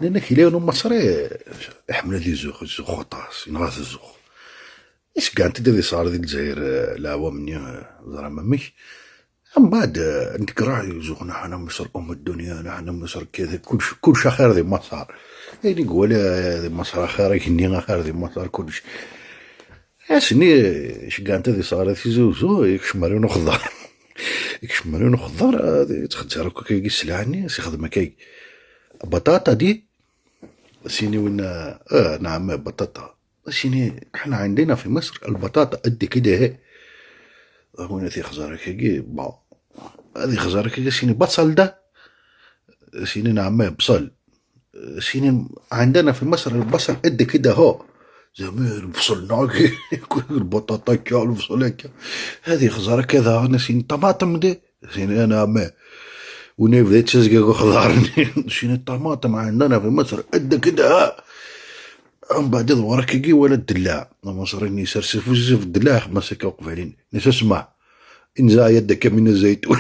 لان كي مصري يحمل هذه الزوخ الزوخ غطاس ينغاث الزوخ. اش كاع انت دير صار ديال الجزائر العوام زعما مش من بعد نتكره يزوخ نحن مصر ام الدنيا، نحن مصر كذا، كلش كلش خير ذي مصر. يعني قول ذي مصر خير، كني خير ذي مصر كلش. اسني شكا انت ذي صار في زوزو يكشمرون خضر، يكشمرون خضر تخدر كي السلعة سيخدم كي بطاطا دي سيني وين نعم بطاطا سيني. احنا عندنا في مصر البطاطا قد كده اهي. هنا في خزارة كي با هذه خزارة كي سيني بصل ده سيني نعم بصل سيني. عندنا في مصر البصل قد كده اهو. زمان البصل ناقي البطاطا كا البصل كا هذه خزارة كذا. انا سيني طماطم دي سيني انا ما ونبدا تسقق خضار سيني الطماطم عندنا في مصر قد كده. من بعد ورا كي ولا الدلاع مصر يسرسف في الدلاع مسك وقف علين ناس اسمع انزع يدك من الزيتون.